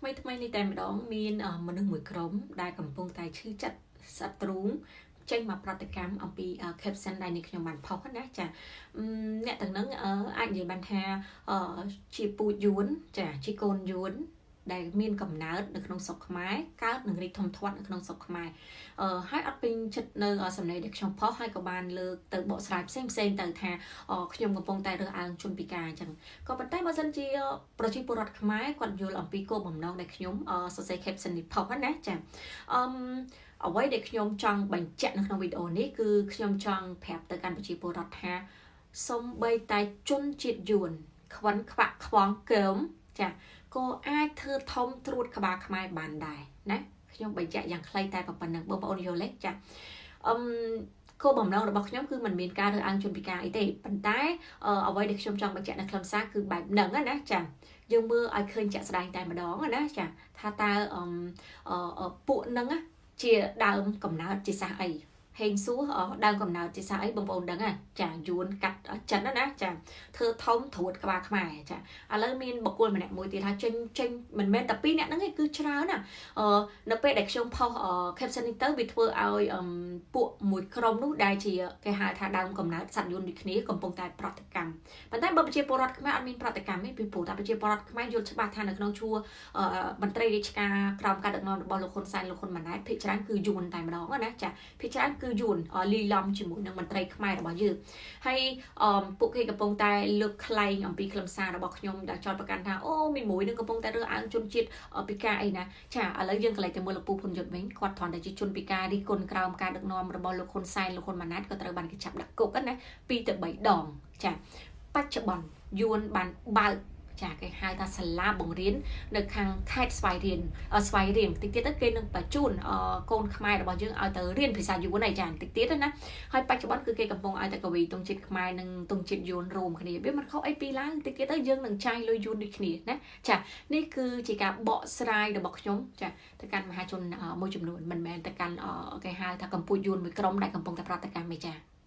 ថ្មីថ្មីនេះតែម្ដងមានមនុស្សមួយក្រុមដែលកំពុងតែឈឺចិត្តសត្រូងចេញមកប្រតិកម្មអំពី caption ដែលនេះខ្ញុំបានផុសណាចាអ្នកទាំងហ្នឹងអាចនិយាយបានថាជាពូជយួនចាជាកូនយួនដែលមានកំណើតនៅក្នុងស្រុកខ្មែរកើតនិងរីកធំធាត់នៅក្នុងស្រុកខ្មែរអឺហើយអត់ពេញចិត្តនៅសំណេរដែលខ្ញុំផុសហើយក៏បានលើកទៅបកស្រាយផ្សេងផ្សេងទៅថាខ្ញុំកំពុងតែរើសអើងជនពិការអញ្ចឹងក៏ប៉ុន្តែបើសិនជាប្រជាពលរដ្ឋខ្មែរគាត់យល់អំពីគោលបំណងដែលខ្ញុំសរសេរ caption នេះផុសណាចាអឺអ្វីដែលខ្ញុំចង់បញ្ជាក់នៅក្នុងវីដេអូនេះគឺខ្ញុំចង់ប្រាប់ទៅកាន់ប្រជាពលរដ្ឋថាសំបីតែជនជាតិយួនខ្វិនខ្វាក់ខ្វងកើមចាក៏អាចធ្វើធំត្រួតក្បាលខ្មែរបានដែរណាខ្ញុំបញ្ជាក់យ៉ាងខ្លីតែប៉ុណ្្នឹងបងប្អូនយល់ទេចាអឹមគោលបំណងរបស់ខ្ញុំគឺមិនមានការរើសអើងជនពិការអីទេប៉ុន្តែអ្វីដែលខ្ញុំចង់បញ្ជាក់នៅខ្លឹមសារគឺបែបហ្នឹងណាចាយើងមើលឲ្យឃើញជាក់ស្ដែងតែម្ដងណាចាថាតើពួកហ្នឹងជាដើមកំណើតជាសាសអីហេងសួរដើមកំណើតជាសាសអីបងប្អូនដឹងហ៎ចាយួនកាត់ចិនណាចាធ្វើធំត្រួតក្បាលខ្មែរចាឥឡូវមានបុគ្គលម្នាក់មួយទៀតថាចេញចេញមិនមែនតែពីរអ្នកហ្នឹងទេគឺច្រើនណាអឺនៅពេលដែលខ្ញុំផុស caption នេះទៅវាធ្វើឲ្យពួកមួយក្រុមនោះដែលជាគេហៅថាដើមកំណើតសត្វយួនដូចគ្នាកំពុងតែប្រតិកម្មប៉ុន្តែបើប្រជាពលរដ្ឋខ្មែរអត់មានប្រតិកម្មទេពីព្រោះតែប្រជាពលរដ្ឋខ្មែរយល់ច្បាស់ថានៅក្នុងជួរមន្ត្រីរាជការក្រោមការដឹកនាំរបស់លោកហ៊ុនសែនលោកហ៊ុនម៉ាណែតភាគច្រើនគឺយួនតែម្ដងណាចាភាគច្រើនគឺយួនលីឡំជាមួយនឹងមន្ត្រីខ្មែររបស់យើងហើយពួកគេកំពុងតែលើកខ្លែងអំពីខ្លឹមសាររបស់ខ្ញុំដែលចោទប្រកាន់ថាអូមីមួយនឹងកំពុងតែរើសអើងជនជាតិពិការអីណាចាឥឡូវយើងកន្លែងទៅមើលលោកពូភុនយុទ្ធវិញគាត់គ្រាន់តែជាជនពិការរិះគន់ក្រោមការដឹកនាំរបស់លោកហ៊ុនសែនលោកហ៊ុនម៉ាណែតក៏ត្រូវបានគេចាប់ដាក់គុកណា2ទៅ3ដងចាបច្ចុប្បន្នយួនបានបើកចាគេហៅថាសាលាបង្រៀននៅខាងខេត្តស្វាយរៀងស្វាយរៀងតិចទៀតទៅគេនឹងបញ្ជូនកូនខ្មែររបស់យើងឲ្យទៅរៀនភាសាយួនហើយចាតិចទៀតណាហើយបច្ចុប្បន្នគឺគេកំពុងឲ្យតែកវីទង់ជាតិខ្មែរនិងទង់ជាតិយួនរួមគ្នាវាមិនខុសអីពីឡើងតិចទៀតទៅយើងនឹងចាយលុយយួនដូចគ្នាណាចានេះគឺជាការបកស្រាយរបស់ខ្ញុំចាទៅកាន់មហាជនមួយចំនួនមិនមែនទៅកាន់គេហៅថាកម្ពុជាយួនមួយក្រុមដែលកំពុងតែប្រតិកម្មទេចា។